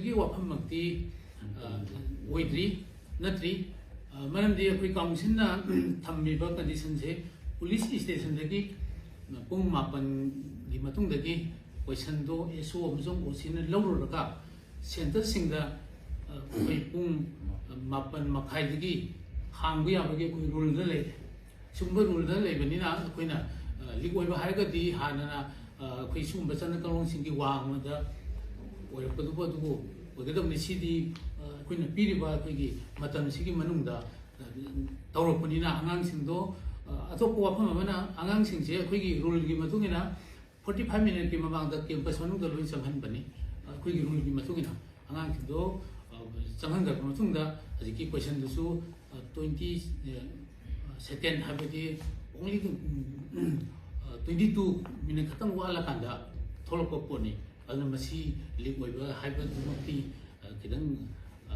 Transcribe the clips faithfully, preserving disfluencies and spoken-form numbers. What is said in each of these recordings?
ꯒꯤ ꯋꯥꯐꯝꯃꯛꯇꯤ ꯑ, ꯑꯣꯏꯗ꯭ꯔꯤ, ꯅꯠꯇ꯭ꯔꯤ꯫ ꯑ, ꯃꯔꯝꯗꯤ ꯑꯩꯈꯣꯏ ꯀꯥꯎꯟꯁꯤꯜꯅ ꯊꯝꯃꯤꯕ ꯀꯟꯗꯤꯁꯟꯁꯦ, ꯄꯨꯂꯤꯁ ꯏꯁꯇꯦꯁꯟꯗꯒꯤ ꯄꯨꯡ ꯃꯥꯄꯟꯒꯤ ꯃꯇꯨꯡꯗꯒꯤ ꯀꯣꯏꯁꯟꯗꯣ ꯑꯦꯁ ꯑꯣ ꯑꯃꯁꯨꯡ ꯑꯣ ꯁꯤꯅ ꯂꯧꯔꯨꯔꯒ ꯁꯦꯟꯇꯔꯁꯤꯡꯗ, ꯑ, ꯑꯩꯈꯣꯏ ꯄꯨꯡ ꯃꯥꯄꯟ ꯃꯈꯥꯏꯗꯒꯤ ꯍꯥꯡꯕ ꯌꯥꯕꯒꯤ ꯑꯩꯈꯣꯏ ꯔꯨꯜꯗ ꯂꯩꯔꯦ꯫ ꯁꯤꯒꯨꯝꯕ ꯔꯨꯜꯗ ꯂꯩꯕꯅꯤꯅ ꯑꯩꯈꯣꯏꯅ, ꯑ, ꯂꯤꯛ ꯑꯣꯏꯕ ꯍꯥꯏꯔꯒꯗꯤ ꯍꯥꯟꯅꯅ, ꯑ, ꯑꯩꯈꯣꯏ ꯁꯤꯒꯨꯝꯕ ꯆꯠꯅ ꯀꯥꯡꯂꯣꯟꯁꯤꯡꯒꯤ ꯋꯥꯡꯃꯗ ꯑꯣꯏꯔꯛꯄꯗꯨꯕꯨ ꯑꯗꯨꯕꯨ ꯑꯣꯏꯒꯗꯕꯅꯤ꯫ ꯁꯤꯗꯤ, ꯑ, ꯑꯩꯈꯣꯏꯅ ꯄꯤꯔꯤꯕ ꯑꯩꯈꯣꯏꯒꯤ ꯃꯇꯝꯁꯤꯒꯤ ꯃꯅꯨꯡꯗ, ꯑ, ꯇꯧꯔꯛꯄꯅꯤꯅ ꯑꯉꯥꯡꯁꯤꯡꯗꯣ, ꯑ, ꯑꯇꯣꯞꯄ ꯋꯥꯐꯝ ꯑꯃꯅ ꯑꯉꯥꯡꯁꯤꯡꯁꯦ ꯑꯩꯈꯣꯏꯒꯤ ꯔꯨꯜꯒꯤ ꯃꯇꯨꯡ ꯏꯟꯅ ꯐꯣꯔꯇꯤ ꯐꯥꯏꯚ ꯃꯤꯅꯠꯀꯤ ꯃꯃꯥꯡꯗ ꯀꯦꯝꯄꯁ ꯃꯅꯨꯡꯗ ꯂꯣꯏ ꯆꯪꯍꯟꯕꯅꯤ꯫ ꯑꯩꯈꯣꯏꯒꯤ ꯔꯨꯜꯒꯤ ꯃꯇꯨꯡ ꯏꯟꯅ ꯑꯉꯥꯡꯁꯤꯡꯗꯣ, ꯑ, ꯆꯪꯍꯟꯈ꯭ꯔꯕ ꯃꯇꯨꯡꯗ ꯍꯧꯖꯤꯛꯀꯤ ꯀꯣꯏꯁꯟꯗꯨꯁꯨ, ꯑ, ꯇ꯭ꯋꯦꯟꯇꯤ, ꯑ, ꯁꯦꯀꯦꯟ ꯍꯥꯏꯕꯗꯤ only, ꯎꯝ, ꯑ, ꯇ꯭ꯋꯦꯟꯇꯤ ꯇꯨ ꯃꯤꯅꯠ ꯈꯛꯇꯪ ꯋꯥꯠꯂꯀꯥꯟꯗ ꯊꯣꯛꯂꯛꯄ ꯄꯣꯠꯅꯤ꯫ ꯑꯗꯨꯅ ꯃꯁꯤ ꯂꯤꯛ ꯑꯣꯏꯕ ꯍꯥꯏꯕꯗꯨꯃꯛꯇꯤ, ꯑ, ꯈꯤꯇꯪ, ꯑ,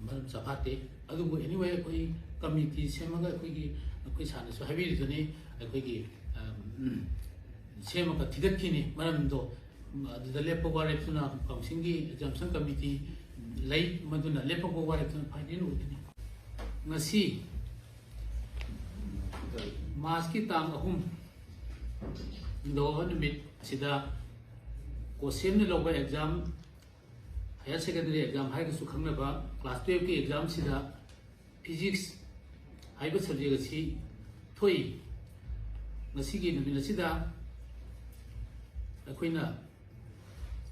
ꯃꯔꯝ ꯆꯥꯐꯥꯠꯇꯦ꯫ ꯑꯗꯨꯕꯨ anyway ꯑꯩꯈꯣꯏ ꯀꯃꯤꯇꯤ ꯁꯦꯝꯃꯒ ꯑꯩꯈꯣꯏꯒꯤ, ꯑꯩꯈꯣꯏ ꯁꯥꯔꯅꯁꯨ ꯍꯥꯏꯕꯤꯔꯤꯗꯨꯅꯤ, ꯑꯩꯈꯣꯏꯒꯤ, ꯑ, ꯎꯝ, ꯁꯦꯝꯃꯒ ꯊꯤꯒꯠꯈꯤꯅꯤ꯫ ꯃꯔꯝꯗꯣ ꯑꯗꯨꯗ ꯂꯦꯞꯄ ꯋꯥꯔꯦꯞꯇꯨꯅ ꯀꯥꯎꯟꯁꯤꯜꯒꯤ ꯑꯦꯛꯖꯥꯝꯁꯟ ꯀꯃꯤꯇꯤ ꯂꯩ, ꯃꯗꯨꯅ ꯂꯦꯞꯄꯛꯄ ꯋꯥꯔꯦꯞꯇꯨꯅ ꯐꯥꯏꯅꯦꯜ ꯑꯣꯏꯒꯅꯤ꯫ ꯉꯁꯤ ꯃꯥꯔꯆꯀꯤ ꯇꯥꯡ ꯑꯍꯨꯝ, ꯅꯤꯡꯊꯧꯀꯥꯕ ꯅꯨꯃꯤꯠ ꯑꯁꯤꯗ ꯀꯣꯁꯦꯝꯅ ꯂꯧꯕ ꯑꯦꯛꯖꯥꯝ, ꯍꯥꯌꯔ ꯁꯦꯀꯦꯟꯗꯔꯤ ꯑꯦꯛꯖꯥꯝ ꯍꯥꯏꯔꯒꯁꯨ ꯈꯪꯅꯕ ꯀ꯭ꯂꯥꯁ ꯇꯨꯌꯦꯜꯐꯀꯤ ꯑꯦꯛꯖꯥꯝꯁꯤꯗ ꯐꯤꯖꯤꯛꯁ ꯍꯥꯏꯕ ꯁꯕꯖꯦꯛ ꯑꯁꯤ ꯊꯣꯛꯏ꯫ ꯉꯁꯤꯒꯤ ꯅꯨꯃꯤꯠ ꯑꯁꯤꯗ ꯑꯩꯈꯣꯏꯅ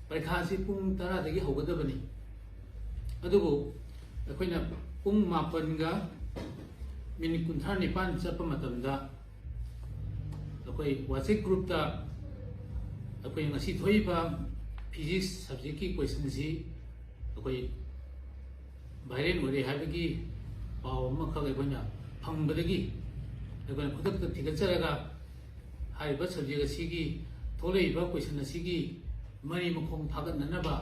ꯄꯔꯤꯈꯥ ꯑꯁꯤ ꯄꯨꯡ ꯇꯔꯥꯗꯒꯤ ꯍꯧꯒꯗꯕꯅꯤ꯫ ꯑꯗꯨꯕꯨ ꯑꯩꯈꯣꯏꯅ ꯄꯨꯡ ꯃꯥꯄꯟꯒ ꯃꯤꯅꯤꯠ ꯀꯨꯟꯊ꯭ꯔꯥ ꯅꯤꯄꯥꯟ ꯆꯠꯄ ꯃꯇꯝꯗ ꯑꯩꯈꯣꯏ WhatsApp ꯒ꯭ꯔꯨꯞꯇ ꯑꯩꯈꯣꯏ ꯉꯁꯤ ꯊꯣꯛꯏꯕ ꯐꯤꯖꯤꯛꯁ ꯁꯕꯖꯦꯛꯀꯤ ꯀꯣꯏꯁꯟꯁꯤ ꯑꯩꯈꯣꯏ ꯚꯥꯏꯔꯦꯜ ꯑꯣꯏꯔꯦ ꯍꯥꯏꯕꯒꯤ ꯄꯥꯎ ꯑꯃꯈꯛ ꯑꯩꯈꯣꯏꯅ ꯐꯪꯕꯗꯒꯤ ꯑꯩꯈꯣꯏꯅ ꯈꯨꯗꯛꯇ ꯊꯤꯒꯠꯆꯔꯒ ꯍꯥꯏꯔꯤꯕ ꯁꯕꯖꯦꯛ ꯑꯁꯤꯒꯤ ꯊꯣꯛꯂꯛꯏꯕ ꯀꯣꯏꯁꯟ ꯑꯁꯤꯒꯤ ꯃꯔꯤ ꯃꯈꯣꯡ ꯐꯥꯒꯠꯅꯅꯕ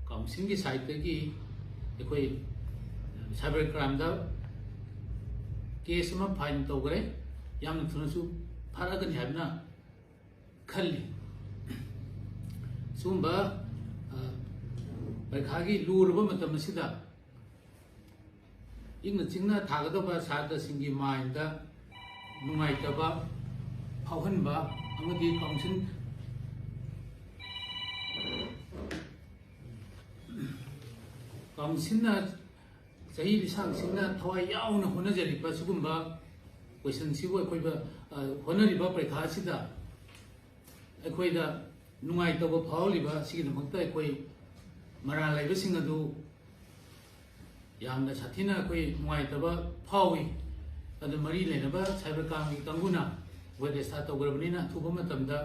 ꯀꯥꯎꯟꯁꯤꯜꯒꯤ ꯁꯥꯏꯠꯇꯒꯤ ꯑꯩꯈꯣꯏ ꯁꯥꯏꯕꯔ ꯀ꯭ꯔꯥꯏꯝꯗ ꯀꯦꯁ ꯑꯃ ꯐꯥꯏꯜ ꯇꯧꯈ꯭ꯔꯦ꯫ ꯌꯥꯝꯅ ꯊꯨꯅꯁꯨ ꯐꯥꯔꯛꯀꯅꯤ ꯍꯥꯏꯕꯅ ꯈꯜꯂꯤ꯫ ꯁꯤꯒꯨꯝꯕ, ꯑ, ꯄꯔꯤꯈꯥꯒꯤ ꯂꯨꯔꯕ ꯃꯇꯝ ꯑꯁꯤꯗ ꯏꯪꯅ ꯆꯤꯛꯅ ꯊꯥꯒꯗꯕ ꯁꯥꯇ꯭ꯔꯁꯤꯡꯒꯤ ꯃꯥꯏꯟꯗ ꯅꯨꯡꯉꯥꯏꯇꯕ ꯐꯥꯎꯍꯟꯕ ꯑꯃꯗꯤ ꯀꯥꯎꯟꯁꯤꯜ ꯀꯥꯎꯟꯁꯤꯜꯅ ꯆꯍꯤ ꯂꯤꯁꯥꯡꯁꯤꯡꯅ ꯊꯋꯥꯏ ꯌꯥꯎꯅ ꯍꯣꯠꯅꯖꯔꯤꯕ ꯁꯤꯒꯨꯝꯕ ꯀꯣꯏꯁꯟꯁꯤꯕꯨ ꯑꯩꯈꯣꯏꯗ, ꯑ, ꯍꯣꯠꯅꯔꯤꯕ ꯄꯔꯤꯈꯥ ꯑꯁꯤꯗ ꯑꯩꯈꯣꯏꯗ ꯅꯨꯡꯉꯥꯏꯇꯕ ꯐꯥꯎꯍꯜꯂꯤꯕ ꯑꯁꯤꯒꯤꯗꯃꯛꯇ ꯑꯩꯈꯣꯏ ꯃꯔꯥꯜ ꯂꯩꯕꯁꯤꯡ ꯑꯗꯨ ꯌꯥꯝꯅ ꯁꯥꯊꯤꯅ ꯑꯩꯈꯣꯏ ꯅꯨꯡꯉꯥꯏꯇꯕ ꯐꯥꯎꯏ꯫ ꯑꯗꯨ ꯃꯔꯤ ꯂꯩꯅꯕ ꯁꯥꯏꯕꯔ ꯀ꯭ꯔꯥꯏꯝꯒꯤ ꯀꯥꯡꯕꯨꯅ ꯑꯩꯈꯣꯏ ꯔꯦꯖꯤꯁꯇꯥꯔ ꯇꯧꯈ꯭ꯔꯕꯅꯤꯅ ꯑꯊꯨꯕ ꯃꯇꯝꯗ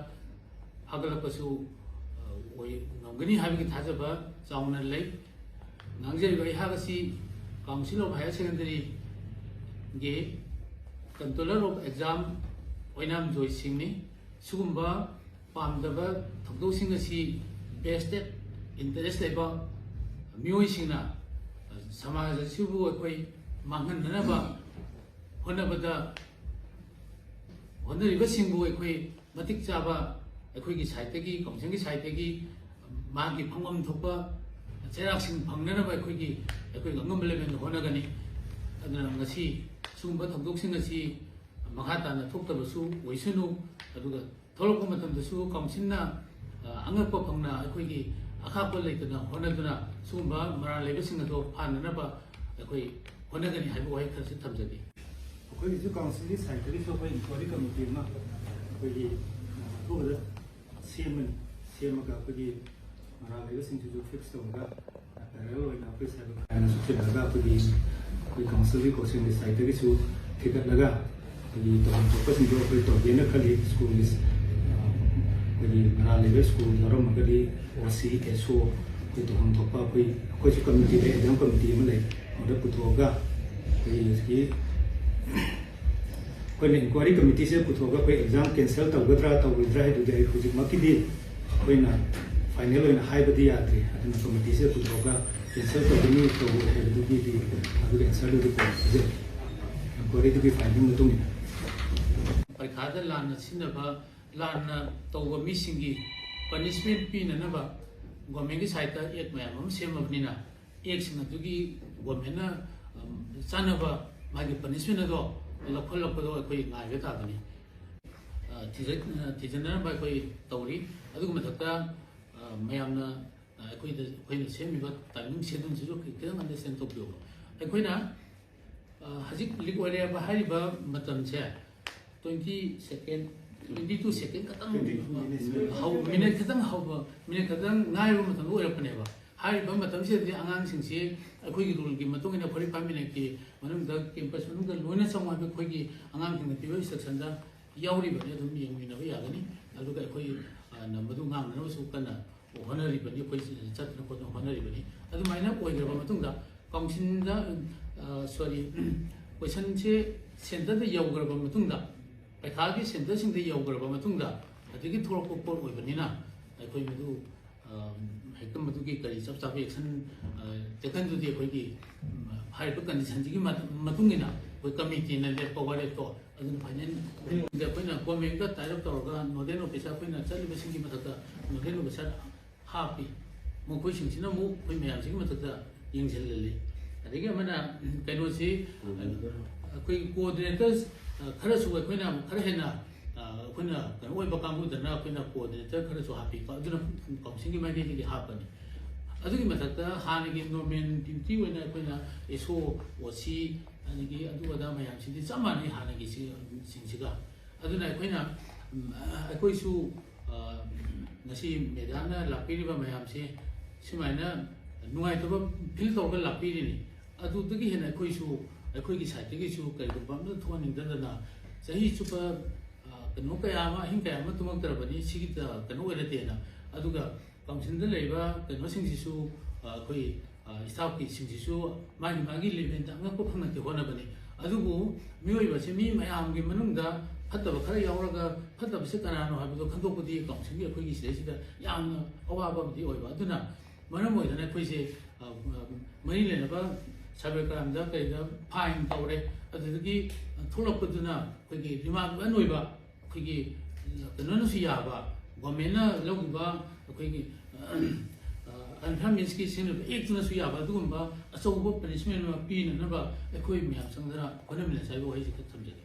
ꯐꯥꯒꯠꯂꯛꯄꯁꯨ, ꯑ, ꯑꯣꯏ ꯉꯝꯒꯅꯤ ꯍꯥꯏꯕꯒꯤ ꯊꯥꯖꯕ ꯆꯥꯎꯅ ꯂꯩ꯫ ꯉꯥꯡꯖꯔꯤꯕ ꯑꯩꯍꯥꯛ ꯑꯁꯤ Council of Higher Secondary-ꯒꯤ Controller of Exam ꯑꯣꯏꯅꯥꯝ ꯖꯣꯏ ꯁꯤꯡꯅꯤ꯫ ꯁꯤꯒꯨꯝꯕ ꯄꯥꯝꯗꯕ ꯊꯧꯗꯣꯛꯁꯤꯡ ꯑꯁꯤ vested interest ꯂꯩꯕ ꯃꯤꯑꯣꯏꯁꯤꯡꯅ ꯁꯃꯥꯖ ꯑꯁꯤꯕꯨ ꯑꯩꯈꯣꯏ ꯃꯥꯡꯍꯟꯅꯅꯕ ꯍꯣꯠꯅꯕꯗ ꯍꯣꯠꯅꯔꯤꯕꯁꯤꯡꯕꯨ ꯑꯩꯈꯣꯏ ꯃꯇꯤꯛ ꯆꯥꯕ ꯑꯩꯈꯣꯏꯒꯤ side-ꯇꯒꯤ, council-ꯒꯤ side-ꯇꯒꯤ ꯃꯥꯒꯤ ꯐꯪꯐꯝ ꯊꯣꯛꯄ ꯆꯩꯔꯥꯛꯁꯤꯡ ꯐꯪꯅꯅꯕ ꯑꯩꯈꯣꯏꯒꯤ, ꯑꯩꯈꯣꯏꯒꯤ ꯑꯉꯝꯕ level-ꯗ ꯍꯣꯠꯅꯒꯅꯤ꯫ ꯑꯗꯨꯅ ꯉꯁꯤ ꯁꯤꯒꯨꯝꯕ ꯊꯧꯗꯣꯛꯁꯤꯡ ꯑꯁꯤ ꯃꯈꯥ ꯇꯥꯅ ꯊꯣꯛꯇꯕꯁꯨ ꯑꯣꯏꯁꯅꯨ, ꯑꯗꯨꯒ ꯊꯣꯛꯂꯛꯄ ꯃꯇꯝꯗꯁꯨ council-ꯅ, ꯑ, ꯑꯉꯛꯄ ꯐꯪꯅ ꯑꯩꯈꯣꯏꯒꯤ ꯑꯈꯥꯛꯄ ꯂꯩꯇꯅ ꯍꯣꯠꯅꯗꯨꯅ ꯁꯤꯒꯨꯝꯕ ꯃꯔꯥꯜ ꯂꯩꯕꯁꯤꯡ ꯑꯗꯨ ꯐꯥꯅꯅꯕ ꯑꯩꯈꯣꯏ ꯍꯣꯠꯅꯒꯅꯤ ꯍꯥꯏꯕ ꯋꯥꯍꯩ ꯈꯔꯁꯨ ꯊꯝꯖꯒꯦ꯫ ꯑꯩꯈꯣꯏꯒꯤꯁꯨ council-ꯒꯤ side-ꯇꯒꯤꯁꯨ ꯑꯩꯈꯣꯏ inquiry committee ꯑꯃ ꯑꯩꯈꯣꯏꯒꯤ, ꯑ, ꯑꯊꯨꯕꯗ ꯁꯦꯝꯃꯅꯤ꯫ ꯁꯦꯝꯃꯒ ꯑꯩꯈꯣꯏꯒꯤ ꯃꯔꯥꯜ ꯂꯩꯕꯁꯤꯡꯁꯤꯁꯨ fix ꯇꯧꯔꯒ parallel ꯑꯣꯏꯅ ꯑꯩꯈꯣꯏ cyber crime-ꯅꯁꯨ ꯊꯤꯜꯂꯒ ꯑꯩꯈꯣꯏꯒꯤ, ꯑꯩꯈꯣꯏ council-ꯒꯤ council-ꯒꯤ side-ꯇꯒꯤꯁꯨ ꯊꯤꯒꯠꯂꯒ ꯑꯩꯈꯣꯏꯒꯤ ꯇꯧꯐꯝ ꯊꯣꯛꯄꯁꯤꯡꯗꯣ ꯑꯩꯈꯣꯏ ꯇꯧꯒꯦꯅ ꯈꯜꯂꯤ꯫ School-ꯒꯤ, ꯑ, ꯑꯩꯈꯣꯏꯒꯤ ꯃꯔꯥꯜ ꯂꯩꯕ school ꯌꯥꯎꯔꯝꯃꯒꯗꯤ O C, S O ꯑꯩꯈꯣꯏ ꯇꯧꯐꯝ ꯊꯣꯛꯄ ꯑꯩꯈꯣꯏ, ꯑꯩꯈꯣꯏꯁꯨ committee ꯂꯩ, exam committee ꯑꯃ ꯂꯩ, ꯑꯗꯨꯗ ꯄꯨꯊꯣꯛꯑꯒ ꯑꯩꯈꯣꯏꯒꯤ ꯍꯧꯖꯤꯛꯀꯤ ꯑꯩꯈꯣꯏꯅ inquiry committee-ꯁꯦ ꯄꯨꯊꯣꯛꯑꯒ ꯑꯩꯈꯣꯏ exam cancel ꯇꯧꯒꯗ꯭ꯔꯥ ꯇꯧꯔꯣꯏꯗ꯭ꯔꯥ ꯍꯥꯏꯕꯗꯨꯗꯤ ꯑꯩ ꯍꯧꯖꯤꯛꯃꯛꯀꯤꯗꯤ ꯑꯩꯈꯣꯏꯅ final ꯑꯣꯏꯅ ꯍꯥꯏꯕꯗꯤ ꯌꯥꯗ꯭ꯔꯤ꯫ ꯑꯗꯨꯅ committee-ꯁꯦ ꯄꯨꯊꯣꯛꯑꯒ cancel ꯇꯧꯒꯅꯤ ꯇꯧꯔꯣꯏ ꯍꯥꯏꯕꯗꯨꯒꯤꯗꯤ ꯑꯗꯨꯒꯤ answer-ꯗꯨꯗꯤ ꯀꯣꯟꯅ ꯄꯤꯖꯒꯦ꯫ Inquiry-ꯗꯨꯒꯤ finding ꯃꯇꯨꯡ ꯏꯟꯅ꯫ ꯄꯔꯤꯈꯥꯗ ꯂꯥꯟꯅ ꯁꯤꯖꯤꯟꯅꯕ, ꯂꯥꯟꯅ ꯇꯧꯕ ꯃꯤꯁꯤꯡꯒꯤ punishment ꯄꯤꯅꯅꯕ ꯒꯣꯔꯃꯦꯟꯒꯤ ꯁꯥꯏꯠꯇ ꯑꯦꯛ ꯃꯌꯥꯝ ꯑꯃ ꯁꯦꯝꯃꯕꯅꯤꯅ, ꯑꯦꯛꯁꯤꯡ ꯑꯗꯨꯒꯤ ꯒꯣꯔꯃꯦꯟꯅ, ꯎꯝ, ꯆꯥꯟꯅꯕ ꯃꯥꯒꯤ ꯄꯅꯤꯁꯃꯦꯟ ꯑꯗꯣ ꯂꯧꯈꯠꯂꯛꯄꯗꯣ ꯑꯩꯈꯣꯏ ꯉꯥꯏꯕ ꯇꯥꯕꯅꯤ꯫ ꯑ, ꯊꯤꯖ-, ꯑ, ꯊꯤꯖꯤꯟꯅꯔꯝꯕ ꯑꯩꯈꯣꯏ ꯇꯧꯔꯤ꯫ ꯑꯗꯨꯒꯤ ꯃꯊꯛꯇ, ꯑ, ꯃꯌꯥꯝꯅ, ꯑ, ꯑꯩꯈꯣꯏꯗ, ꯑꯩꯈꯣꯏꯅ ꯁꯦꯝꯃꯤꯕ ꯇꯥꯏꯃꯤꯡ ꯁꯦꯗꯨꯜꯁꯤꯁꯨ ꯈꯤꯇꯪ ꯑꯟꯗꯔꯁꯇꯦꯟ ꯇꯧꯕꯤꯌꯣꯕ꯫ ꯑꯩꯈꯣꯏꯅ, ꯑ, ꯍꯧꯖꯤꯛ ꯂꯤꯛ ꯑꯣꯏꯔꯦ ꯍꯥꯏꯕ ꯍꯥꯏꯔꯤꯕ ꯃꯇꯝꯁꯦ twenty second, twenty two second ꯈꯛꯇꯪ, ꯍꯧ-, ꯃꯤꯅꯤꯠ ꯈꯛꯇꯪ ꯍꯧꯕ, ꯃꯤꯅꯤꯠ ꯈꯛꯇꯪ ꯉꯥꯏꯔꯕ ꯃꯇꯝꯗ ꯑꯣꯏꯔꯛꯄꯅꯦꯕ꯫ ꯍꯥꯏꯔꯤꯕ ꯃꯇꯝꯁꯤꯗꯗꯤ ꯑꯉꯥꯡꯁꯤꯡꯁꯤ ꯑꯩꯈꯣꯏꯒꯤ ꯔꯨꯜꯒꯤ ꯃꯇꯨꯡ ꯏꯟꯅ forty five ꯃꯤꯅꯤꯠꯀꯤ ꯃꯅꯨꯡꯗ ꯀꯦꯝꯄꯁ ꯃꯅꯨꯡꯗ ꯂꯣꯏꯅ ꯆꯪꯉꯨ ꯍꯥꯏꯕ ꯑꯩꯈꯣꯏꯒꯤ ꯑꯉꯥꯡꯁꯤꯡꯅ ꯄꯤꯕ ꯏꯟꯁꯇ꯭ꯔꯛꯁꯟꯗ ꯌꯥꯎꯔꯤꯕꯅꯤ, ꯑꯗꯨꯝ ꯌꯦꯡꯃꯤꯟꯅꯕ ꯌꯥꯒꯅꯤ꯫ ꯑꯗꯨꯒ ꯑꯩꯈꯣꯏ, ꯑ, ꯅ-, ꯃꯗꯨ ꯉꯥꯡꯅꯅꯕꯁꯨ ꯀꯟꯅ ꯍꯣꯠꯅꯔꯤꯕꯅꯤ, ꯑꯩꯈꯣꯏ ꯆꯠꯇꯅ ꯈꯣꯠꯇꯅ ꯍꯣꯠꯅꯔꯤꯕꯅꯤ꯫ ꯑꯗꯨꯃꯥꯏꯅ ꯑꯣꯏꯈ꯭ꯔꯕ ꯃꯇꯨꯡꯗ ꯀꯥꯎꯟꯁꯤꯜꯗ, ꯑ, ꯁꯣꯔꯤ, ꯀꯣꯏꯁꯟꯁꯦ ꯁꯦꯟꯇꯔꯗ ꯌꯧꯈ꯭ꯔꯕ ꯃꯇꯨꯡꯗ, ꯄꯩꯈꯥꯒꯤ ꯁꯦꯟꯇꯔꯁꯤꯡꯗ ꯌꯧꯈ꯭ꯔꯕ ꯃꯇꯨꯡꯗ ꯑꯗꯒꯤ ꯊꯣꯛꯂꯛꯄ ꯄꯣꯠ ꯑꯣꯏꯕꯅꯤꯅ ꯑꯩꯈꯣꯏ ꯃꯗꯨ, ꯑ, ꯍꯦꯛꯇ ꯃꯗꯨꯒꯤ ꯀꯔꯤ ꯆꯞ ꯆꯥꯕ ꯑꯦꯛꯁꯟ, ꯑ, ꯇꯦꯀꯟꯗꯨꯗꯤ ꯑꯩꯈꯣꯏꯒꯤ, ꯎꯝ, ꯍꯥꯏꯔꯤꯕ ꯀꯟꯗꯤꯁꯟꯁꯤꯒꯤ ꯃ-, ꯃꯇꯨꯡ ꯏꯟꯅ ꯑꯩꯈꯣꯏ ꯀꯃꯤꯇꯤꯅ ꯂꯦꯞꯄ ꯋꯥꯔꯦꯞꯇꯣ ꯑꯗꯨꯅ ꯐꯥꯏꯅꯦꯜ꯫ ꯑꯩꯈꯣꯏꯅ ꯒꯣꯔꯃꯦꯟꯒ ꯇꯥꯏ ꯑꯞ ꯇꯧꯔꯒ ꯅꯣꯗꯦꯜ ꯑꯣꯐꯤꯁꯥꯔ, ꯑꯩꯈꯣꯏꯅ ꯆꯠꯂꯤꯕꯁꯤꯡꯒꯤ ꯃꯊꯛꯇ ꯅꯣꯗꯦꯜ ꯑꯣꯐꯤꯁꯥꯔ ꯍꯥꯞꯄꯤ꯫ ꯃꯈꯣꯏꯁꯤꯡꯁꯤꯅ ꯑꯃꯨꯛ ꯑꯩꯈꯣꯏ ꯃꯌꯥꯝꯁꯤꯒꯤ ꯃꯊꯛꯇ ꯌꯦꯡꯁꯤꯜꯍꯜꯂꯤ꯫ ꯑꯗꯒꯤ ꯑꯃꯅ, ꯎꯝ, ꯀꯩꯅꯣꯁꯤ, ꯑꯩꯈꯣꯏꯒꯤ ꯀꯣꯑꯣꯔꯗꯤꯅꯦꯇꯔꯁ, ꯑ, ꯈꯔꯁꯨ ꯑꯩꯈꯣꯏꯅ ꯈꯔ ꯍꯦꯟꯅ, ꯑ, ꯑꯩꯈꯣꯏꯅ ꯀꯩꯅꯣ ꯑꯣꯏꯕ ꯀꯥꯡꯕꯨꯗꯅ ꯑꯩꯈꯣꯏꯅ ꯀꯣꯑꯣꯔꯗꯤꯅꯦꯇꯔ ꯈꯔꯁꯨ ꯍꯥꯞꯄꯤ, ꯑꯗꯨꯅ ꯀꯥꯎꯟꯁꯤꯜꯒꯤ ꯃꯥꯏꯀꯩꯗꯒꯤ ꯍꯥꯞꯄꯅꯤ꯫ ꯑꯗꯨꯒꯤ ꯃꯊꯛꯇ ꯍꯥꯟꯅꯒꯤ ꯅꯣꯔꯃꯦꯜ ꯗ꯭ꯌꯨꯇꯤ ꯑꯣꯏꯅ ꯑꯩꯈꯣꯏꯅ ꯑꯦꯁ ꯑꯣ, ꯑꯣ ꯁꯤ, ꯑꯗꯒꯤ ꯑꯗꯨ ꯑꯗꯥ ꯃꯌꯥꯝꯁꯤꯗꯤ ꯆꯞ ꯃꯥꯟꯅꯩ ꯍꯥꯟꯅꯒꯤ ꯁꯤ-, ꯁꯤꯡꯁꯤꯒ꯫ ꯑꯗꯨꯅ ꯑꯩꯈꯣꯏꯅ, ꯎꯝ, ꯑꯩꯈꯣꯏꯁꯨ, ꯑ, ꯉꯁꯤ ꯃꯦꯗꯥꯝꯅ ꯂꯥꯛꯄꯤꯔꯤꯕ ꯃꯌꯥꯝꯁꯦ ꯁꯨꯃꯥꯏꯅ ꯅꯨꯡꯉꯥꯏꯇꯕ ꯐꯤꯜ ꯇꯧꯔꯒ ꯂꯥꯛꯄꯤꯔꯤꯅꯤ꯫ ꯑꯗꯨꯗꯒꯤ ꯍꯦꯟꯅ ꯑꯩꯈꯣꯏꯁꯨ, ꯑꯩꯈꯣꯏꯒꯤ ꯁꯥꯏꯠꯇꯒꯤꯁꯨ ꯀꯔꯤꯒꯨꯝꯕ ꯑꯃꯇ ꯊꯣꯛꯍꯟꯅꯤꯡꯗꯗꯅ ꯆꯍꯤ ꯆꯨꯞꯄ, ꯑ, ꯀꯩꯅꯣ ꯀꯌꯥ ꯑꯃ, ꯑꯍꯤꯡ ꯀꯌꯥ ꯑꯃ ꯇꯨꯝꯃꯛꯇ꯭ꯔꯕꯅꯤ, ꯁꯤꯒꯤ ꯀꯩꯅꯣ ꯑꯣꯏꯔꯗꯦꯅ꯫ ꯑꯗꯨꯒ ꯀꯥꯎꯟꯁꯤꯜꯗ ꯂꯩꯔꯤꯕ ꯀꯩꯅꯣꯁꯤꯡꯁꯤꯁꯨ, ꯑ, ꯑꯩꯈꯣꯏ, ꯑ, ꯁ꯭ꯇꯥꯐꯀꯤꯁꯤꯡꯁꯤꯁꯨ ꯃꯥꯒꯤ ꯃꯥꯒꯤ ꯂꯦꯚꯦꯜꯗ ꯑꯉꯛꯄ ꯐꯪꯍꯟꯒꯦ ꯍꯣꯠꯅꯕꯅꯤ꯫ ꯑꯗꯨꯕꯨ ꯃꯤꯑꯣꯏꯕꯁꯤ ꯃꯤ ꯃꯌꯥꯝꯒꯤ ꯃꯅꯨꯡꯗ ꯐꯠꯇꯕ ꯈꯔ ꯌꯥꯎꯔꯒ ꯐꯠꯇꯕꯁꯤ ꯀꯅꯥꯅꯣ ꯍꯥꯏꯕꯗꯣ ꯈꯪꯗꯣꯛꯄꯗꯤ ꯀꯥꯎꯟꯁꯤꯜꯒꯤ ꯑꯩꯈꯣꯏꯒꯤ ꯁꯤꯗꯩꯁꯤꯗ ꯌꯥꯝꯅ ꯑꯋꯥꯕ ꯑꯃꯗꯤ ꯑꯣꯏꯕ꯫ ꯑꯗꯨꯅ ꯃꯔꯝ ꯑꯣꯏꯗꯅ ꯑꯩꯈꯣꯏꯁꯦ, ꯑ, ꯑ, ꯃꯔꯤ ꯂꯩꯅꯕ ꯁꯥꯏꯕꯔ ꯀ꯭ꯔꯥꯏꯝꯗ ꯀꯩꯗ ꯐꯥꯏꯟ ꯇꯧꯔꯦ, ꯑꯗꯨꯗꯒꯤ ꯊꯣꯛꯂꯛꯄꯗꯨꯅ ꯑꯩꯈꯣꯏꯒꯤ ꯔꯤꯃꯥꯔꯛ ꯑꯣꯏꯕ ꯑꯩꯈꯣꯏꯒꯤ ꯀꯩꯅꯣꯅꯁꯨ ꯌꯥꯕ, ꯒꯣꯔꯃꯦꯟꯅ ꯂꯧꯈꯤꯕ ꯑꯩꯈꯣꯏꯒꯤ ꯑꯟꯐꯦꯌꯔ ꯃꯤꯟꯁꯀꯤ ꯁꯦꯝꯂꯤꯕ ꯑꯦꯛꯇꯨꯅꯁꯨ ꯌꯥꯕ ꯑꯗꯨꯒꯨꯝꯕ ꯑꯆꯧꯕ ꯄꯅꯤꯁꯃꯦꯟ ꯑꯃ ꯄꯤꯅꯅꯕ ꯑꯩꯈꯣꯏ ꯃꯌꯥꯝ ꯆꯪꯗꯅ ꯍꯣꯠꯅꯃꯤꯟꯅꯁꯤ ꯍꯥꯏꯕ ꯋꯥꯍꯩꯁꯤ ꯈꯛ ꯊꯝꯖꯒꯦ꯫